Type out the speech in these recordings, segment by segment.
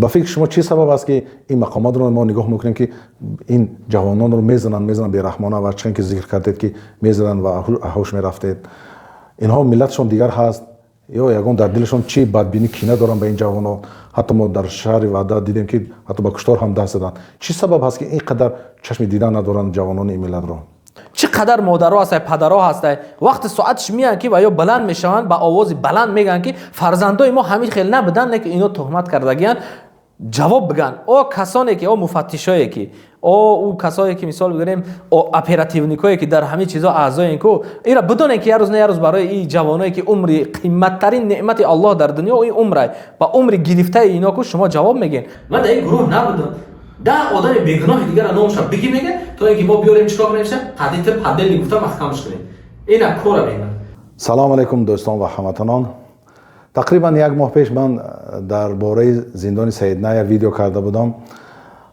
Ба фикри шумо, чӣ сабаб аст, ки ин мақомотро мо нигоҳ мекунем, ки ин ҷавононро мезананд, мезананд бераҳмона ва чӣ ки зикр кардед, ки мезананд ва ҳуш мерафтед? Инҳо миллатшон дигар ҳаст ё ягон дар дилашон чӣ бадбинӣ, кина доранд ба ин ҷавонон? Ҳатто мо дар шаҳри Ваҳдат дидем, ки ҳатто ба куштор ҳам даст заданд. Чӣ сабаб ҳаст, ки ин қадар чашми дидан надоранд ҷавонони ин миллатро? Чӣ қадар модаро ҳастай, падаро ҳастай, вақти соатш меянд, ки ва ё баланд мешаванд, ба овози баланд мегӯянд, ки фарзандои мо ҳамин хел набуданд, не ки ино туҳмат кардагиянд. Ҷавоб бигӯянд о касоне ки, о муфаттишое ки, о ӯ касое ки, мисол бигирем, о оперативникое ки дар ҳамин чизо аъзоен ку, ира бидонед, ки як рӯз на як рӯз барои и ҷавоное, ки умри қимматтарин неъмати Аллоҳ дар дунё ин умрай, ба умри гирифтаи ино ку шумо ҷавоб мегӯед. Ман дар ин гурӯҳ набудам. 10 одами бегуноҳи дигара номша бигӣ, мега, то ин ки мо биёрем, чикор кунем, қадити поддельный гуфта маҳкамаш кунем. Ина кора бинам. Салому алайкум, дӯстон ва ҳамватанон. Тақрибан як моҳ пеш ман дар бораи зиндони Саидная видео карда будам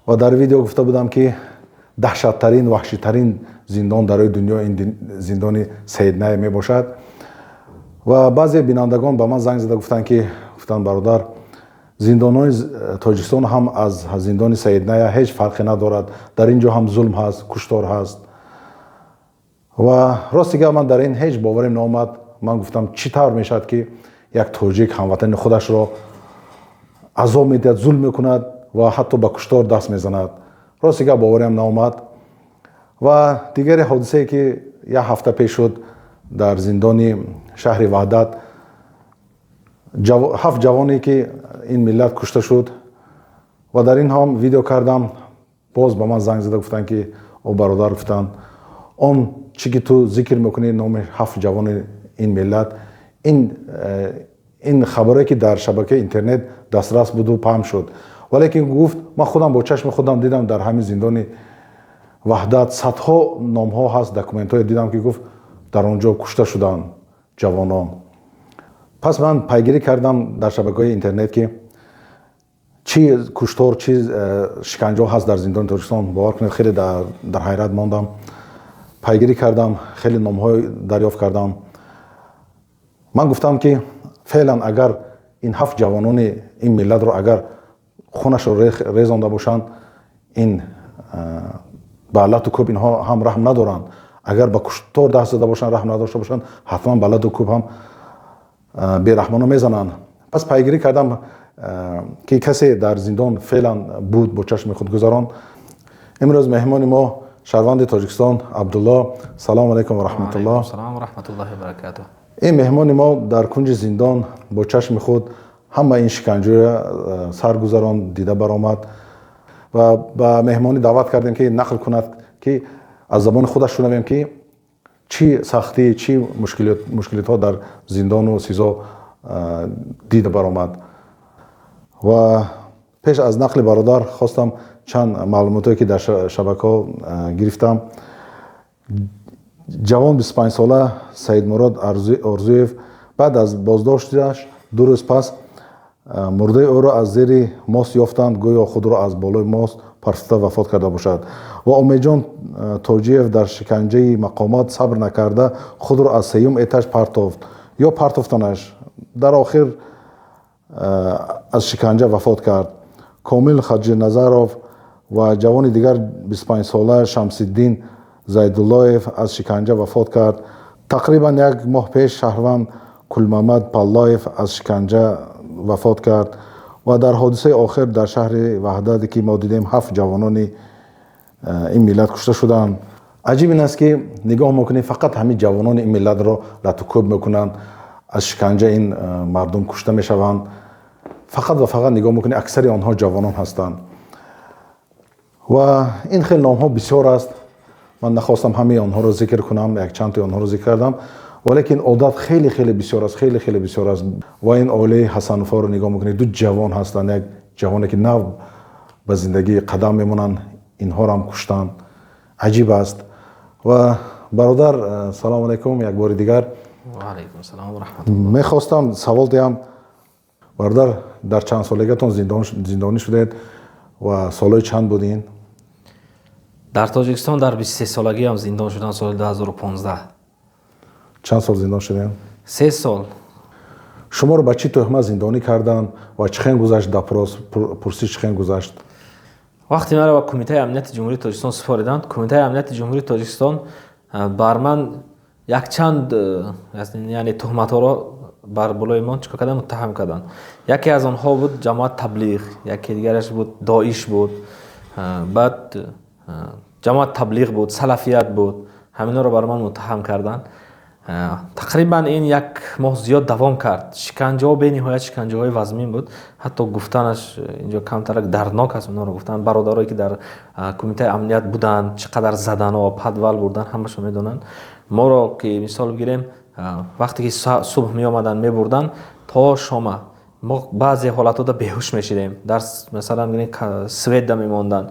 ва дар видео гуфта будам, ки даҳшаттарин, ваҳшитарин зиндон дар рӯи дунё ин зиндони Саидная мебошад. Ва баъзе бинандагон ба ман занг зада гуфтанд, ки гуфтанд: «Бародар, зиндонҳои Тоҷикистон ҳам аз зиндони Саидная ҳеҷ фарқе надорад, дар ин ҷо ҳам зулм ҳаст, куштор ҳаст». Ва рости гап, ман дар ин ҳеҷ боварем наомад. Ман гуфтам: чӣ тавр мешавад, ки як тоҷик ҳамватани худашро азоб медиҳад, зулм мекунад ва ҳатто ба куштор даст мезанад? Рости гап, бовариам наомад. Ва дигаре ҳодисае, ки як ҳафта пеш шуд дар зиндони шаҳри Ваҳдат, ҳафт ҷавоне ки ин миллат кушта шуд ва дар ин ҳам видео кардам. Боз ба ман занг зада гуфтанд, ки о бародар, гуфтанд, он чӣ ки ту зикр мекунӣ, номи ҳафт ҷавони ин миллат, ин хабаре ки дар шабакаи интернет дастрас буду паҳн шуд, валекин, гуфт, ман худам бо чашми худам дидам, дар ҳамин зиндони Ваҳдат садҳо номҳо ҳаст, документҳое дидам, ки, гуфт, дар он ҷо кушта шуданд ҷавонон. Пас ман пайгирӣ кардам дар шабакаҳои интернет, ки чӣ куштор, чӣ шиканҷаҳо ҳаст дар зиндони Тоҷикистон. Бовар кунед, хеле дар ҳайрат мондам. Пайгирӣ кардам, хеле номҳо дарёфт кардам. Ман гуфтам, ки феълан агар ин ҳафт ҷавонони ин миллатро агар хунашро резонда бошанд, ин ба лату кӯб инҳо ҳам раҳм надоранд. Агар ба куштор даст зада бошанд, раҳм надошта бошанд, ҳатман ба лату кӯб ҳам бераҳмона мезананд. Пас пайгирӣ кардам, ки касе дар зиндон феълан буд, бо чашми худ гузаронд. Имрӯз меҳмони мо шаҳрванди Тоҷикистон Абдулло. Салому алайкум ва раҳматуллоҳ. Ин меҳмони мо дар кунҷи зиндон бо чашми худ ҳама ин шиканҷоя сар гузаронд, дида баромад ва ба меҳмонӣ даъват кардем, ки нақл кунад, ки аз забони худаш шунавем, ки чӣ сахтӣ, чӣ мушкилотҳо дар зиндону СИЗО дида баромад. Ва пеш аз нақли бародар хостам чанд маълумотое, ки дар шабакаҳо гирифтам. Ҷавон 25сола Саидмурод Орзуев баъд аз боздошташ 2 рӯз пас мурдаи ӯро аз зери мост ёфтанд, гӯё худро аз болои мост партофта вафот карда бошад. Ва Умедҷон Тоҷиев дар шиканҷаи мақомот сабр накарда, худро аз сеюм этаж партофт ё партофтанаш, дар охир аз шиканҷа вафот кард. Комил Хаҷиназаров ва ҷавони дигар 25сола Шамсиддин Зайдуллоев аз шиканҷа вафот кард. Тақрибан як моҳ пеш шаҳрванд Кулмамад Паллоев аз шиканҷа вафот кард. Ва дар ҳодисаи охир дар шаҳри Ваҳдате, ки мо дидем, ҳафт ҷавонони ин миллат кушта шуданд. Аҷиб ин аст, ки нигоҳ мекунем, фақат ҳамин ҷавонони ин миллатро латукӯб мекунанд, аз шиканҷа ин мардум кушта мешаванд. Фақат ва фақат нигоҳ мекунем, аксари онҳо ҷавонон ҳастанд. Ва ин хел номҳо бисёр аст. Ман нахостам ҳамаи онҳоро зикр кунам, якчандтои онҳоро зикр кардам, валекин одат хеле хеле бисёр аст, хеле хеле бисёр аст. Ва ин оилаи Ҳасановҳоро нигоҳ мекунед, ду ҷавон ҳастанд, як ҷавоне, ки нав ба зиндагӣ қадам мемонанд, инҳоро ҳам куштанд. Аҷиб аст. Ва бародар, салому алайкум як бори дигар. Мехостам савол диҳам: бародар, дар чанд солагиатон зиндонӣ шудед ва солҳои чанд будин? Дар Тоҷикистон дар 23 солагиам зиндон шудам, соли 2015. Чанд сол зиндон шудем? 3 сол. Шуморо ба чӣ тӯҳмат зиндонӣ карданд ва чӣ хел гузашт допрос, пурсиш чӣ хел гузашт? Вақте маро ба Кумитаи амнияти Ҷумҳурии Тоҷикистон супориданд, Кумитаи амнияти Ҷумҳурии Тоҷикистон бар ман якчанд, яъне, туҳматҳоро бар болои ман чикор карданд, муттаҳам карданд. Яке аз онҳо буд ҷамоат таблиғ, яке дигараш буд Доиш буд, баъд ҷамоат таблиғ буд, салафият буд. Ҳаминҳоро бар ман муттаҳам карданд. Тақрибан ин як моҳ зиёд давом кард. Шиканҷаҳо бениҳоят шиканҷаҳои вазмин буд, ҳатто гуфтанаш инҷо камтарак дарднок аст. Онҳоро гуфтан, бародарое ки дар Кумитаи амният буданд, чӣ қадар заданҳо, подвал бурдан, ҳамашо медонанд. Моро ки мисол бигирем, вақте ки субҳ меомаданд, мебурданд то шома, мо баъзе ҳолатҳода беҳуш мешидем. Дар, масалан, свет да мемонданд,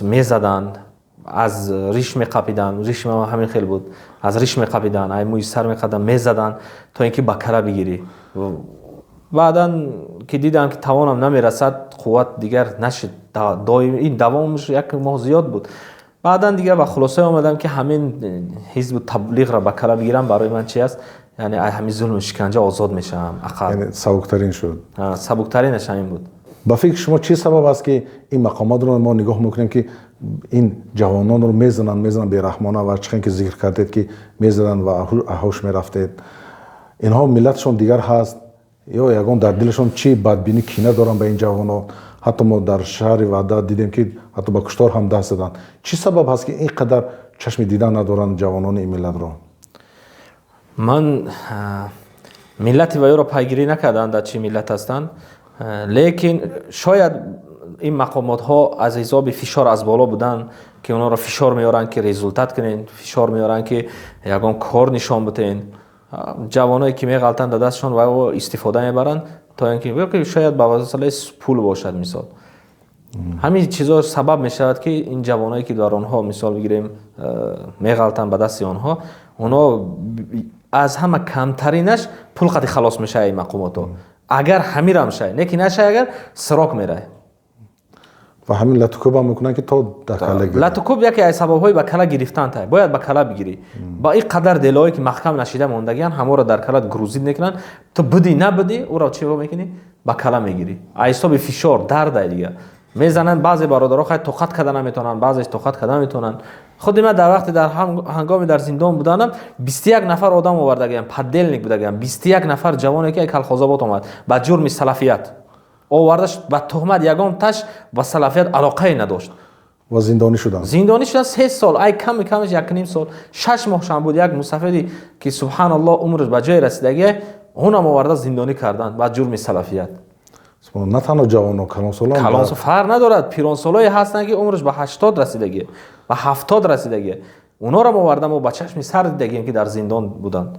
мезаданд, аз риш меқапиданд. Риши ман ҳамин хел буд, аз риш меқапиданд, ай мӯи сар меқаданд, мезаданд, то ин ки ба кара бигирӣ. Баъдан ки дидам, ки тавонам намерасад, қувват дигар нашид, доим ин давомаш як моҳ зиёд буд. Баъдан дигар ба хулосае омадам, ки ҳамин ҳизбу таблиғро ба кара бигирам, барои ман чи аст, яъне ҳамин зулму шиканҷа озод мешавам ақал. Сабуктарин шуд. Сабуктаринаш ҳамин буд. Ба фикри шумо, чӣ сабаб аст, ки ин мақомотро мо нигоҳ мекунем, ки ин ҷавононро мезананд, мезананд бераҳмона, ва чӣ ки зикр кардед, ки мезананд ва ҳуш мерафтед? Инҳо миллатшон дигар ҳаст ё ягон дар дилашон чӣ бадбинӣ, кина доранд ба ин ҷавонон? Ҳатто мо дар шаҳри Ваҳдат дидем, ки ҳатто ба куштор ҳам даст заданд. Чӣ сабаб ҳаст, ки ин қадар чашми дидан надоранд ҷавонони ин миллатро? Ман миллати ваёро пайгирӣ накардам, дар чӣ миллат ҳастанд, лекин шояд ин мақомотҳо аз ҳисоби фишор аз боло буданд, ки онҳоро фишор меоранд, ки результат кунед, фишор меоранд, ки ягон кор нишон битен. Ҷавоное ки меғалтанд дар дастшон ва истифода мебаранд, то ин ки шояд ба василаи пул бошад. Мисол, ҳамин чизо сабаб мешавад, ки ин ҷавоное ки дар онҳо, мисол бигирем, меғалтанд ба дасти онҳо, онҳо аз ҳама камтаринаш пул қати халос мешавад ин мақомотҳо. Агар ҳамирам шай, не ки нашай, агар срок мерай. Ва ҳамин латукӯбам мекунанд, ки то дар калла гиранд. Латукӯб яке аз сабабҳои ба кала гирифтан тай, бояд ба кала бигирӣ. Ба ин қадар делое ки маҳкам нашида мондагиан, ҳаморо дар кала грузить мекунанд. Ту бидӣ, набидӣ, ӯро чӣ мекунӣ? Ба кала мегирӣ. Аз ҳисоби фишор дардай дига мезананд. Баъзе бародаро хай тоқат карда наметавонанд, баъзеш тоқат карда наметавонанд. Худи ман дар вақте дар ҳангоми дар зиндон буданам, 21 нафар одам овардагиам, подельник будагиам. 21 нафар ҷавоне ки Калхозобод омад, ба ҷурми салафият овардаш, ба туҳмат, ягон таш ба салафият алоқае надошт. Ва зиндонӣ шуданд. Зиндонӣ шуданд 3 сол, ай ками камаш 1,5 сол, 6 моҳшам буд. Як мусафиде ки, субҳаналлоҳ, умраш ба ҷое расидагие, онам оварда зиндонӣ карданд ба ҷурми салафият. На танҳо ҷавоно, калонсолон. Калонсол фарқ надорад. Пиронсолое ҳастанд, ки умраш ба 80 расидагие, ба 70 расидагие, онорам оварда, мо ба чашми сар дидагием, ки дар зиндон буданд.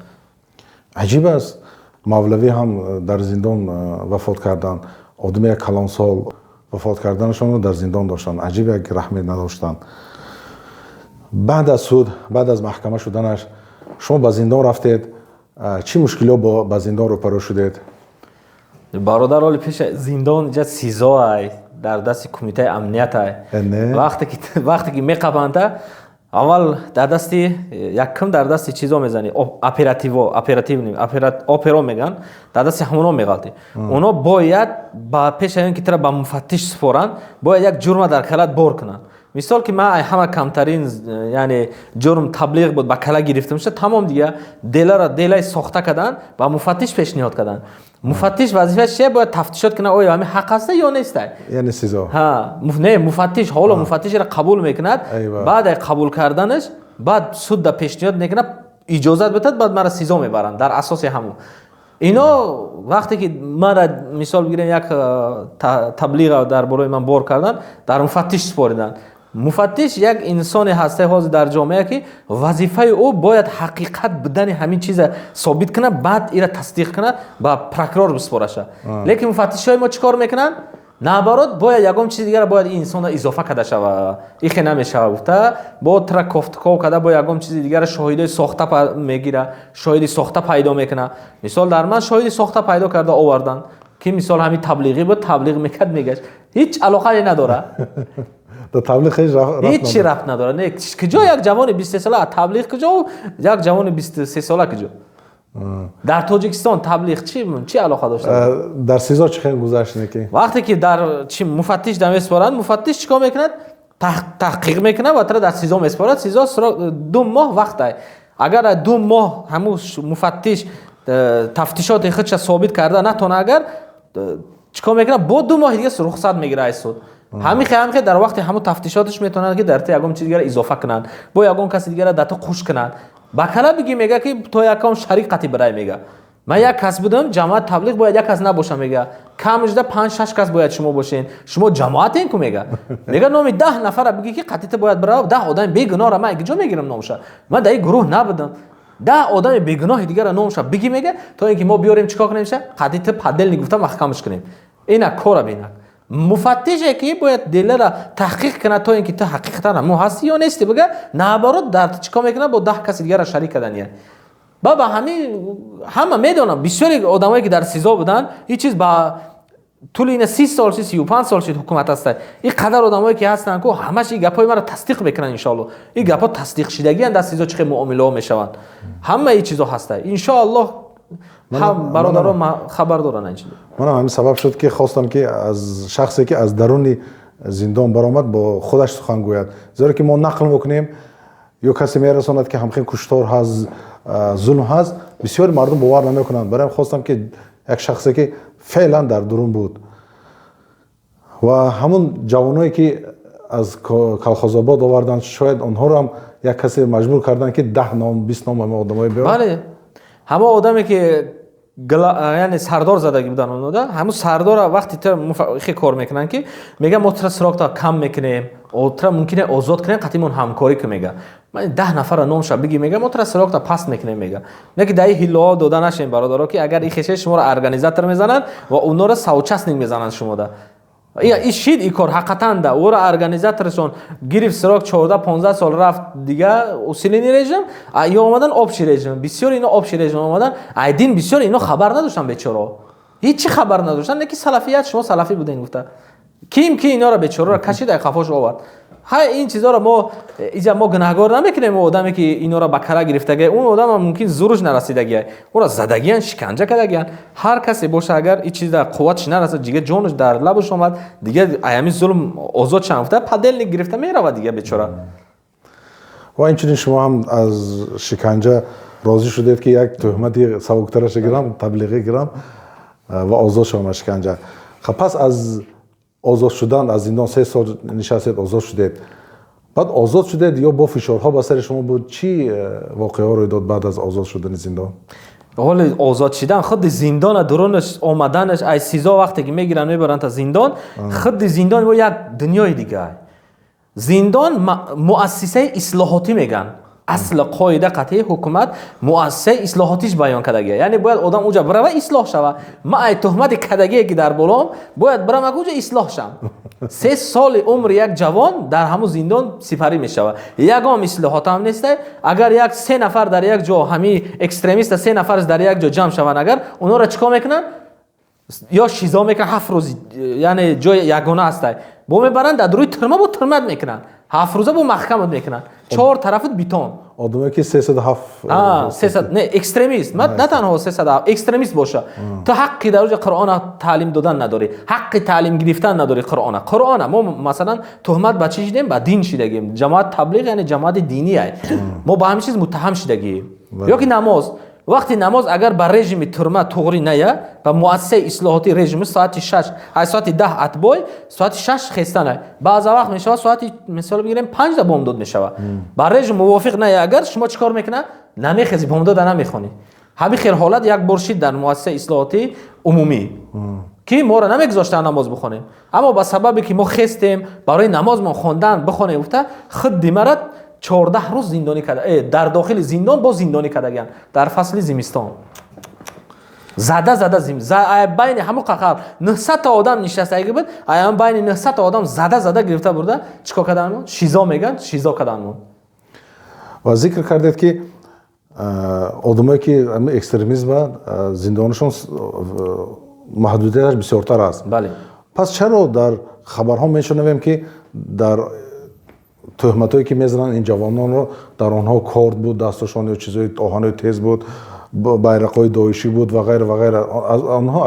Аҷиб аст, мавлавӣ ҳам дар зиндон вафот карданд. Одами як калонсол вафот карданашонро дар зиндон доштанд. Аҷиб, як раҳме надоштанд. Баъд аз суд, баъд аз маҳкама шуданаш, шумо ба зиндон рафтед. Чӣ мушкилиҳо ба зиндон рӯпарӯ шудед? Бародар, оли пеша зиндон ҷа СИЗО ай, дар дасти Кумитаи амният ай. Вақте ки меқапанда, аввал дар дасти якум, дар дасти чизо мезанӣ, оперативо, оперативный, оперо меган, дар дасти ҳамоно меғалтӣ. Оно бояд ба пеша ин ки тра ба муфаттиш супоранд, бояд як ҷурма дар калат бор кунанд. Мисол, ки ман ҳама камтарин, яъне, ҷурм таблиғ буд, ба кала гирифта мешад, тамом. Дига делара делаи сохта карданд, ба муфаттиш пешниҳод карданд. Муфаттиш вазифааш чия? Бояд тафтишот кунад, оё ҳамин ҳақ аста ё неста. Яъне СИЗО. Не, муфаттиш ҳоло муфаттишро қабул мекунад. Баъд қабул карданаш, баъд суд да пешниҳод мекунад, иҷозат бидад, баъд мара СИЗО мебаранд. Дар асоси ҳамун ино, вақте ки мара, мисол бигирем, як таблиға дар болои ман бор карданд, дар муфаттиш супориданд. Муфаттиш як инсоне ҳаста ҳозир дар ҷомеа, ки вазифаи ӯ бояд ҳақиқат будани ҳамин чиза собит кунад, баъд ира тасдиқ кунад, ба прокурор бисупораша. Лекин муфаттишҳои мо чӣ кор мекунанд? Наоборот, бояд ягон чизи дигара бояд ин инсонро изофа карда шава, ихе намешава гуфта, бо тра кофтуков карда, бо ягон чизи дигара шоҳидои сохта мегира, шоҳиди сохта пайдо мекунад. Мисол, дар ман шоҳиди сохта пайдо карда оварданд, ки мисол ҳамин таблиғӣ буд, таблиғ мекард, мегашт, ҳеҷ алоқае надорад. Да таблиғ ҳеҷ ҳеҷ рабт надорад. Не, куҷо як ҷавони 23 сола таблиғ, куҷо як ҷавони 23 сола куҷо? Дар Тоҷикистон таблиғ чӣ алоқа дошта? Дар СИЗО чӣ хел гузашт неки? Вақте ки дар чи муфаттиш да меспоранд, муфаттиш чӣ кор мекунад? Таҳқиқ мекунад ва тара дар СИЗО меспорад. СИЗО 2 моҳ вақт. Агар 2 моҳ ҳамун муфаттиш тафтишоти худша собит карда натона, агар чӣ кор мекунад? Бо 2 моҳи дига рухсат мегирад аз суд. Ҳамихе дар вақти ҳамун тафтишоташ метавонад, ки дар ту ягон чиз дигара изофа кунанд, бо ягон каси дигара дар ту қуш кунанд. Ба кала бигӣ, мега, ки то якам шарик қати бирай. Мега, ман як кас будам, ҷамоат таблиғ бояд як кас набоша. Мега, камшда панҷ шаш кас бояд шумо бошен, шумо ҷамоатен ку. Мега, номи 10 нафара бигӣ, ки қатита бояд бирав. 10 одами бегуноҳра ман куҷо мегирам номша? Ман дар ин гурӯҳ набудам. 10 одами бегуноҳи дигара номша бигӣ, мега, то ин ки мо биёрем, чикор кунем? Ша қатита подельник гуфта маҳкамаш кунем. Ина кора бинак, муфаттише ки бояд делара таҳқиқ кунад, то ин ки ту ҳақиқатан ҳамо ҳастӣ ё нестӣ бига, наоборот, дар чӣ кор мекунад? Бо 10 каси дигара шарик кардания. Ба ҳамин ҳама медонам, бисёре одамое ки дар СИЗО буданд, ҳеҷ чиз ба тӯли ина 30 сол шид, 35 сол шид ҳукумат аста, ин қадар одамое ки ҳастанд ку, ҳамаш ин гапҳои маро тасдиқ мекунанд. Иншоалло, ин гапҳо тасдиқшидагианд. Дар СИЗО чӣ хел муомилаҳо мешаванд, ҳама ин чизо ҳаста. Иншоаллоҳ, ҳам бародарон хабар доранд ин чиз. Манам ҳамин сабаб шуд, ки хостам, ки аз шахсе, ки аз даруни зиндон баромад, бо худаш сухан гӯяд, зеро ки мо нақл мекунем ё касе мерасонад, ки ҳамхел куштор ҳаст, зулм ҳаст, бисёри мардум бовар намекунанд. Бароям хостам, ки як шахсе, ки феълан дар дурун буд, ва ҳамун ҷавоное, ки аз Колхозобод оварданд, шояд онҳоро ҳам як касе маҷбур карданд, ки 10 ном, 20 ном ҳама одамое биёранд. Бале, ҳама одаме ки яъне сардор задагӣ буданд онода, ҳамун сардора вақти хе кор мекунанд, ки мега, мо тра срок та кам мекунем, тра мумкине озод кунем, қатимон ҳамкорӣ ку. Мега, ман 10 нафара номша биги, мега, мо тра срок та паст мекунем. Мега, не ки дар ин ҳиллоҳо дода нашем, бародаро, ки агар и хеше шуморо организатор мезананд ва онҳоро соучастник мезананд шумода. И шид и кор ҳақиқатан да ӯро организаторшон гирифт, срок 14-15 сол рафт. Дига усиленный режим ё омадан, общий режим. Бисёр ино общий режим омадан, айдин бисёр ино хабар надоштан, бечоро ҳечи хабар надоштан, не ки салафият, шумо салафӣ буден гуфта, ким ки инора бечораро кашид, ай қафош овард. Ҳай, ин чизоро мо иҷа мо гунаҳгор намекунем. Одаме ки инора ба кара гирифтагия, он одам мумкин зуруш нарасидагия, ӯро задагиян, шиканҷа кардагиян. Ҳар касе боша, агар ин чиз дар қувватш нарасад, дига ҷонаш дар лабаш омад, дига аями зулм озод шавам гуфта, подельник гирифта меравад дига бечора. Ва инчунин шумо ҳам аз шиканҷа розӣ шудед, ки як тӯҳмати сабуктараша гирам, таблиғӣ гирам ва озод шавам аз шиканҷа. Пас аз озод шудан аз зиндон, 3 сол нишастед, озод шудед. Баъд озод шудед ё бо фишорҳо ба сари шумо буд? Чӣ воқеаҳо рӯй дод баъд аз озод шудани зиндон? Ҳоли озод шидан, худи зиндона дурунаш омаданаш, ай СИЗО вақте ки мегиранд, мебаранд та зиндон, худи зиндон бо як дунёи дигар. Зиндон муассисаи ислоҳотӣ мегӯянд. Асл қоида қатъии ҳукумат муассисаи ислоҳотиш баён кардагия, яъне бояд одам уҷа бирава, ислоҳ шава. Ма ай туҳмати кардагие, ки дар болом, бояд бирам, уҷа ислоҳ шам. 3 соли умри як ҷавон дар ҳамун зиндон сипарӣ мешавад, ягон ислоҳот ҳам неста. Агар як се нафар дар як ҷо, ҳамин экстремиста се нафарш дар як ҷо ҷамъ шаванд, агар онҳоро чӣ кор мекунанд? Ё ШИЗО мекунанд 7 рӯз, яъне ҷои ягона ҳастай, бо мебаранд дар рӯи тирма, бо тирмат мекунанд 7 рӯза, бо маҳкамат мекунанд, чор тарафат битон. Одаме ки 307. Сесад не, экстремист на танҳо 307, экстремист боша, ту ҳаққи дар оҷа Қуръона таълим додан надорӣ, ҳаққи таълим гирифтан надорӣ. Қуръона мо масалан туҳмат ба чӣ шидем? Ба дин шидагем. Ҷамоат таблиғ, яъне ҷамоати динӣ ай, мо ба ҳамин чиз муттаҳам шидагием. Ё ки намоз, вақти намоз агар ба режими турма туғрӣ ная, ба муассисаи ислоҳотӣ режими соати 6, ай соати 10 отбой, соати 6 хестанай, баъза вақт мешавад соати, мисол бигирем, 5 да бомдод мешавад. Ба режим мувофиқ ная, агар шумо чӣ кор мекунад? Намехези, бомдода намехонӣ. Ҳамин хел ҳолат як бор шид дар муассисаи ислоҳотӣ умумӣ, ки моро намегузоштанд намоз бихонем, аммо ба сабабе ки мо хестем барои намозмон хондан бихонем гуфта, худ мара 14 рӯз зиндонӣ карда, дар дохили зиндон боз зиндонӣ кардагианд. Дар фасли зимистон зада зада байни ҳамун қақал 900 та одам нишастаги буд, аям байни 900 та одам зада зада гирифта бурда, чӣ кор карданмон? ШИЗО мегӯянд, ШИЗО карданмон. Ва зикр кардед, ки одамое ки экстремизма зиндонашон маҳдудияташ бисёртар аст. Бале. Пас чаро дар хабарҳо мешунавем, ки дар тӯҳматҳое, ки мезананд ин ҷавононро, дар онҳо корд буд дасташон ё чизҳои оҳанои тез буд? Байрақҳои доишӣ буд ва ғайра ва ғайра. Онҳо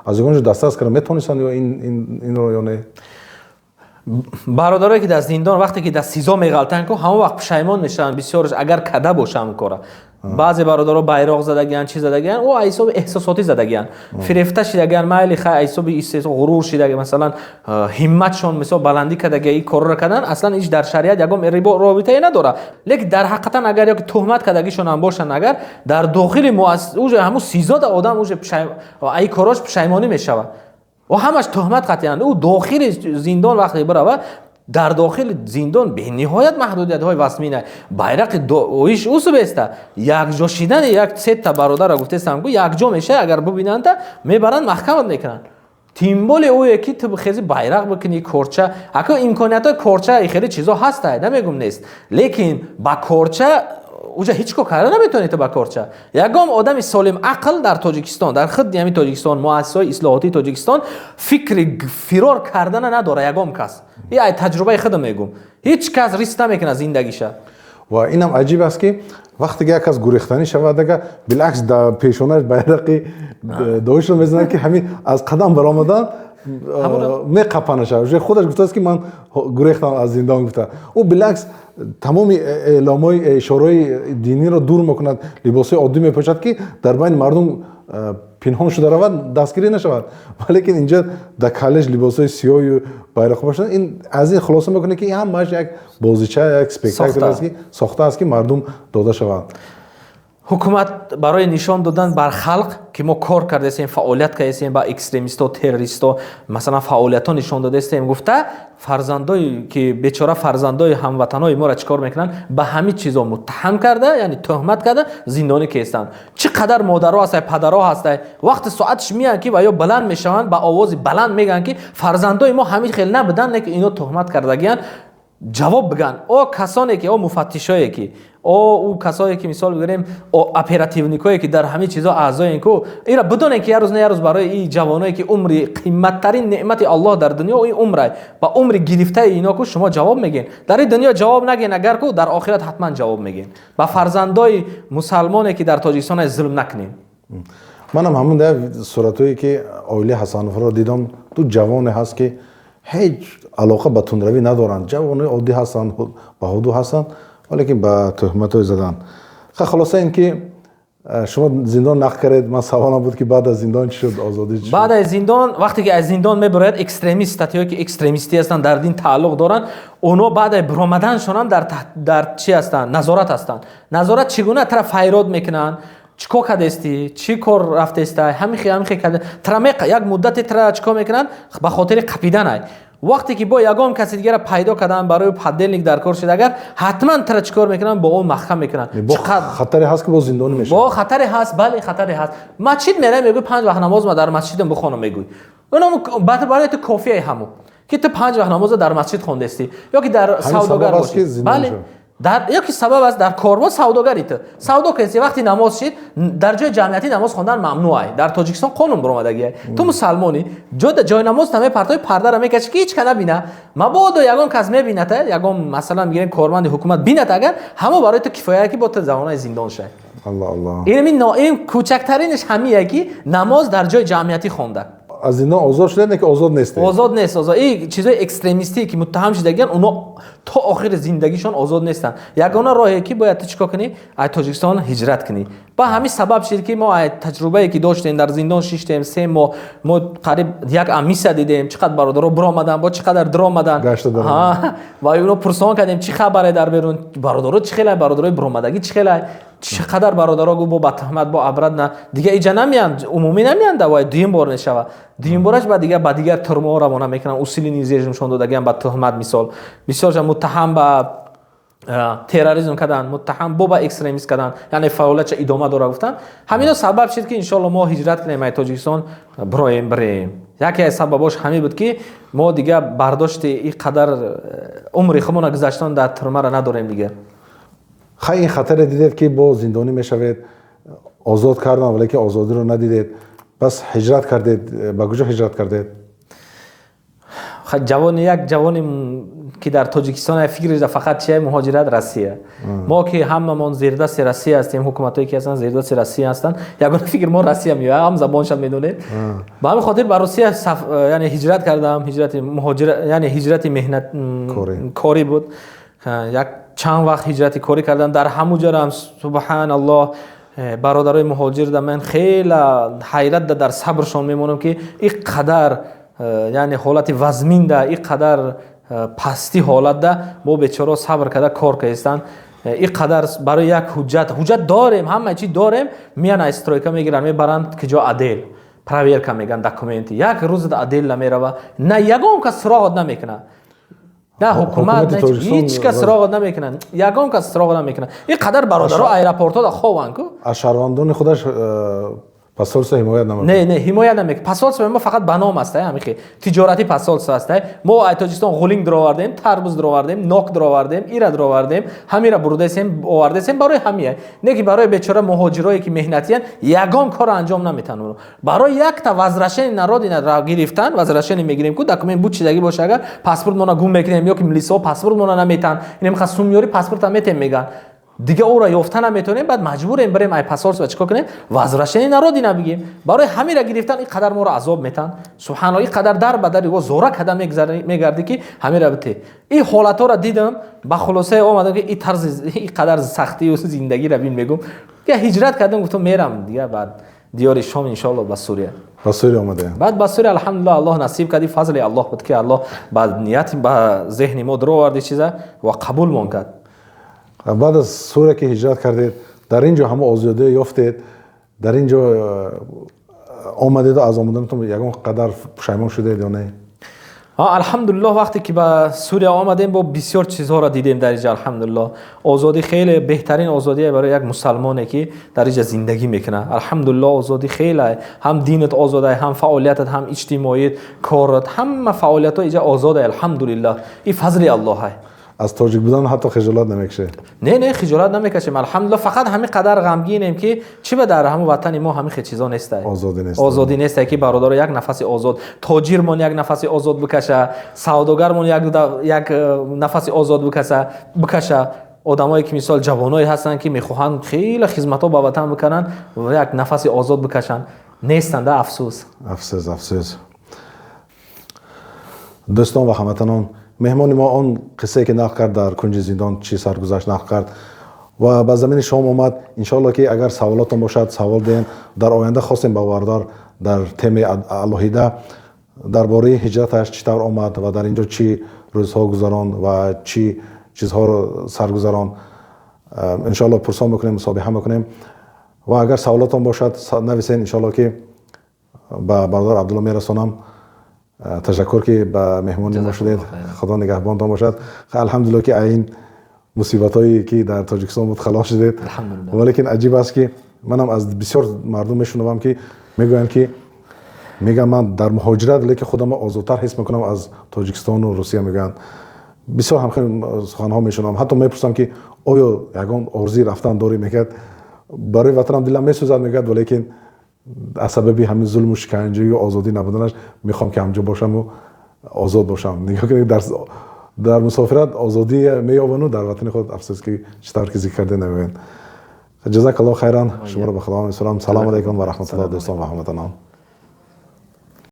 аз ягон ҷо дастрас карда метавонистанд ё инро ё не? Бародарое, ки дар зиндон, вақте ки дар СИЗО меғалтанд ку, ҳамон вақт пушаймон мешаванд бисёрш, агар када боша ҳамн кора. Баъзе бародаро байроқ задагиянд, чиз задагиянд, ӯ аз ҳисоби эҳсосотӣ задагиянд, фирефта шидагиянд, майли хай, аз ҳисоби ғурур шидаги, масалан, ҳимматшон, мисол, баландӣ кардагия, ин корро кардан. Аслан ҳеҷ дар шариат ягон робитае надорад, лекин дар ҳақиқатан агар ёки туҳмат кардагишон ҳам бошанд, агар дар дохили уже ҳамун СИЗОда одам уже ай корош пушаймонӣ мешавад. Ӯ ҳамаш туҳмат қатъиянд. Ӯ дохили зиндон вақте бирава, дар дохили зиндон бениҳоят маҳдудиятҳои васмина. Байрақи доиш усубеста якҷо шидани як сета бародара гуфтестам ку, якҷо меша, агар бубинанда, мебаранд, маҳкамат мекунанд. Тем более ӯе ки ту хези байрақ бикунӣ, корча. Ака, имкониятҳои корча, хеле чизо ҳаста, намегум нест, лекин ба корча уҷа ҳеҷ кор карда наметавонӣ ту ба корча. Ягон одами солим ақл дар Тоҷикистон, дар худи ҳамин Тоҷикистон, муассисаҳои ислоҳотии Тоҷикистон фикри фирор кардана надора ягон кас. И ай таҷрибаи худам мегум, ҳеҷ кас риск намекунад зиндагиша. Ва инам аҷиб аст, ки вақте ки як кас гурехтанӣ шавад, ага билакс дар пешонааш байрақи доишро мезанад, ки ҳамин аз қадам баромадан меқапанаша. Уже худаш гуфтааст, ки ман гурехтам аз зиндон, гуфта. Ӯ билакс тамоми эъломҳои, ишораҳои диниро дур мекунад, либосҳои оддӣ мепӯшад, ки дар байни мардум пинҳон шуда равад, дастгирӣ нашавад. Валекин инҷа дар коллеҷ либосҳои сиёҳю байроқ бошанд, ин аз ин хулоса мекунад, ки ин ҳамааш як бозича, як спектакл аст, ки сохта аст, ки мардум дода шаванд. Ҳукумат барои нишон додан бар халқ, ки мо кор кардастем, фаъолият кардастем, ба экстремисто, террористо, масалан, фаъолиятҳо нишон додастем гуфта, фарзандое ки бечора, фарзандои ҳамватанои моро чӣ кор мекунанд? Ба ҳамин чизо муттаҳам карда, яъне тӯҳмат карда, зиндонӣ кестанд. Чӣ қадар модаро ҳастай, падаро ҳастай, вақти соатш меянд, ки ва ё баланд мешаванд, ба овози баланд мегӯянд, ки фарзандои мо ҳамин хел набуданд, лекин ино туҳмат кардагиянд, ҷавоб бигӯянд. О касоне ки, о муфаттишое ки, о ӯ касое ки, мисол бигирем, оперативникое ки дар ҳамин чизо аъзоен ку, ира бидонем, ки як рӯз на як рӯз барои и ҷавоное, ки умри қиматтарин неъмати Аллоҳ дар дунё ин умрай, ба умри гирифтаи ино ку шумо ҷавоб мегӯен. Дар ин дунё ҷавоб нагӯен агар ку, дар охират ҳатман ҷавоб мегӯен. Ба фарзандои мусалмоне, ки дар Тоҷикистон, зулм накунем. Манам ҳамон суратҳое, ки оилаи Ҳасановро дидам, ду ҷавоне ҳаст, ки ҳеҷ алоқа ба тундравӣ надоранд, ҷавонои оддӣ ҳастанд, ба ҳуду ҳастанд, валекин ба тӯҳматҳое заданд. Хулоса ин ки шумо зиндон нақл кардед. Ман саволам буд, ки баъд аз зиндон чӣ шуд, озодӣ чӣ? Баъд аз зиндон, вақте ки аз зиндон мебарояд, экстремист, статьяое ки экстремистӣ ҳастанд, дар дин тааллуқ доранд, оно баъд аз баромаданшон ҳам дар чӣ ҳастанд? Назорат ҳастанд. Назорат чӣ гуна? Тара файрод мекунанд: чӣ кор кардастӣ, чӣ кор рафтеста, ҳамихе ҳамихе карда. Тара як муддате тара чӣ кор мекунанд? Ба хотири қапиданай. Вақте ки бо ягон каси дигара пайдо кардан, барои подельник дар кор шуд агар, ҳатман тара чӣ кор мекунанд? Бо он маҳкам мекунанд. Хатаре ҳаст, ки бо зиндонӣ мешавад. Бо хатаре ҳаст, бале, хатаре ҳаст. Масҷид меравӣ, мегӯй: «Панҷ вақт намоз ма дар масҷидам бихонам», мегӯй. Онам барои ту кофия ҳамун, ки ту панҷ вақт намоза дар масҷид хондастӣ ё ки дар савдогар бошӣ, бале, дар ё ки сабаб аст дар корбо савдогари, ту савдо кардӣ, вақти намоз шид, дар ҷои ҷамъиятӣ намоз хондан мамнӯъ дар Тоҷикистон қонун баромадагия. Ту мусалмонӣ, ҷои намоз мепартои, пардара мекашӣ, ки ҳеҷ ка набина. Мабодо ягон кас мебината, ягон, масалан, мегирем, корманди ҳукумат бинад агар, ҳамо барои ту кифоя, ки бо ту замонаи зиндон шай. Ин кӯчактаринаш ҳамие, ки намоз дар ҷои ҷамъиятӣ хонда. Аз зиндон озод шудед, не ки озод нестед? Озод нест, озод. Ин чизои экстремистие, ки муттаҳам шудагиян, оно то охири зиндагишон озод нестанд. Ягона роҳе, ки бояд ту чӣ кор кунӣ? Ай Тоҷикистон ҳиҷрат кунӣ. Ба ҳамин сабаб шуд, ки мо ай таҷрибае, ки доштем, дар зиндон шиштем 3 моҳ, мо қариб як амиса дидем, чӣ қадр бародаро биромаданд, бо чӣ қадар диромаданд ва ино пурсон кардем, чӣ хабаре дар берун, бародаро чӣ хелай, бародарои биромадагӣ чӣ хелай, чӣ қадар бародаро гу бо ба туҳмат бо обратно дига иҷа намеянд, умумӣ намеянд. Давай дуюм бор мешава, дуюм бораш ба дигар, ба дигар турмаҳо равона мекунанд. Усилени режимшон додагиам ба туҳмат, мисол, бисёрша муттаҳам ба терроризм кардан, муттаҳам бо ба экстремист кардан, яъне фаъолиятша идома дора гуфтан. Ҳамино сабаб шуд, ки иншоалло мо ҳиҷрат кунем, ай Тоҷикистон бироем, бирем. Яке аз сабабош ҳамин буд, ки мо дига бардошти ин қадар умри худмона гузаштан дар турмаро надорем дига. Хай, ин хатаре дидед, ки бо зиндонӣ мешавед, озод кардан, валекин озодиро надидед, пас ҳиҷрат кардед. Ба куҷо ҳиҷрат кардед? Ҷавони як ҷавоне ки дар Тоҷикистон фикр фақат чия муҳоҷират Россия. Мо ки ҳамамон зердасти Россия ҳастем, ҳукуматҳое ки ҳастанд зердасти Россия ҳастанд, ягона фикр мо Россия меояд, ҳам забоншам медонем. Ба ҳамин хотир ба Русия яъне ҳиҷрат кардам, ҳиҷрати муҳоҷират, яъне ҳиҷрати меҳнат корӣ буд. Як чанд вақт ҳиҷрати корӣ кардам. Дар ҳамун ҷорам субҳаналлоҳ бародарои муҳоҷир да ман хеле ҳайрат дар сабршон мемонам, ки ин қадар яъне ҳолати вазминда, ин қадар пастӣ ҳолатда бо бечоро сабр карда кор кардистанд. Ин қадар барои як ҳуҷҷат, ҳуҷҷат дорем, ҳама чи дорем, меян аз стройка мегиранд, мебаранд киҷо отдел, проверка меган документи. Як рӯз отдел намерава, на ягон кас суроғот намекунад, на ҳукумат, ҳеҷ кас суроғот намекунад, ягон кас суроғот намекунад. Ин қадар бародаро аэропортҳо хованд ку. Аз шаҳрвандони худаш посольство ҳимоят намекунад? Не, не, ҳимоят намекунад. Посольство мо фақат ба ном аст, ҳамихи тиҷоратӣ посольство аст. Мо ай Тоҷикистон ғулинг дуровардем, тарбуз дуровардем, нок дуровардем, ира дуровардем, ҳамира бурдасем, овардасем барои ҳамия. Не ки барои бечора муҳоҷирое ки меҳнатиян, ягон корро анҷом наметавонанд. Барои якта возвращение на родина гирифтан, возвращение мегирем ку, документ буд, чизагӣ боша, агар паспортмона гум мекунем ё ки милисаҳо паспортмона наметаҳанд, инем сум меёри, паспорта метем мегӯянд, дига ӯро ёфта наметавонем, баъд маҷбурем бирем ай посольство чикор кунем, возвращение на родина бигем. Барои ҳамира гирифтан ин қадар моро азоб метаҳанд. Субҳаналлоҳ, ин қадар дар ба дари зора када мегардӣ ки ҳамира бите. Ин ҳолатҳоро дидам, ба хулосае омадам ки ин тарзи ин қадар сахтию зиндагиро бин, мегум, дига ҳиҷрат кардам, гуфтам мерам дига баъд диёри Шом, иншоалло, ба Сурия. Ба Сурия омадаем. Баъд ба Сурия, алҳамдулиллоҳ, Аллоҳ насиб карди, фазли Аллоҳ буд ки Аллоҳ ба нияти ба зеҳни мо дуроварди чиза ва қабулмон кард. Баъд аз Сурия ки ҳиҷрат кардед, дар ин ҷо ҳама озодия ёфтед, дар ин ҷо омадеду аз омаданатон ягон қадар пушаймон шудед ё не? Алҳамдулиллоҳ, вақте ки ба Сурия омадем, бо бисёр чизҳоро дидем дар инҷа. Алҳамдулиллоҳ, озодӣ хеле беҳтарин озодие барои як мусалмоне ки дар инҷа зиндагӣ мекунад. Алҳамдулиллоҳ, озодӣ хеле, ҳам динат озода, ҳам фаъолиятат, ҳам иҷтимоият, корат, ҳама фаъолиятҳо инҷа озода. Алҳамдулиллоҳ, ин фазли Аллоҳ. Аз тоҷик будан ҳатто хиҷолат намекашед? Не, не, хиҷолат намекашем, алҳамдулиллоҳ. Фақат ҳамин қадар ғамгинем ки чӣ ба дар ҳамун ватани мо ҳамин хел чизо нестай. Озодӣ нест. Озодӣ нестай, ки бародаро як нафаси озод, тоҷирмон як нафаси озод бикаша, савдогармон як нафаси озод бикаша. Одамое ки мисол ҷавоное ҳастанд, ки мехоҳанд хеле хизматҳо ба ватан бикунанд, як нафаси озод бикашанд, нестанд. Афсӯс. Афсӯс, афсӯс. Дӯстон ва ҳамватанон, меҳмони мо он қиссае ки нақл кард, дар кунҷи зиндон чӣ саргузашт нақл кард ва ба замини Шом омад. Иншоалло ки агар саволотон бошад, савол диҳем. Дар оянда хостем ба бародар дар темаи алоҳида дар бораи ҳиҷраташ, чӣ тавр омад ва дар ин ҷо чӣ рӯзҳо гузаронд ва чӣ чизҳоро саргузаронд, иншоалло пурсон мекунем, мусобиҳа мекунем. Ва агар саволотон бошад, нависен, иншоалло ки ба бародар Абдулло мерасонам. Ташаккур ки ба меҳмони мо шудед. Худо нигаҳбонтон бошад. Алҳамдулилло ки ин мусибатҳое ки дар Тоҷикистон буд, халос шудед. Валекин аҷиб аст ки манам аз бисёр мардум мешунавам ки мегӯянд ки мегӯям, ман дар муҳоҷират, лекин худамро озодтар ҳис мекунам аз Тоҷикистону Русия. Мегӯянд, бисёр ҳамхел суханҳо мешунавам. Ҳатто мепурсам ки оё ягон орзуи рафтан дорӣ? Мегӯяд, барои ватанам дилам месӯзад, мегӯяд, валекин аз сабаби ҳамин зулму шиканҷаю озодӣ набуданаш мехоҳам ки ҳамҷо бошаму озод бошам. Нигоҳ кунед, дар мусофират озодӣ меёбану дар ватани худ, афсӯс ки чӣ тавр ки зикр карде, намеоянд. Ҷазакаллоҳ хайран, шуморо ба Худо месупорам. Салому алайкум ва раҳматуллоҳ, дӯстон ва ҳамватанон.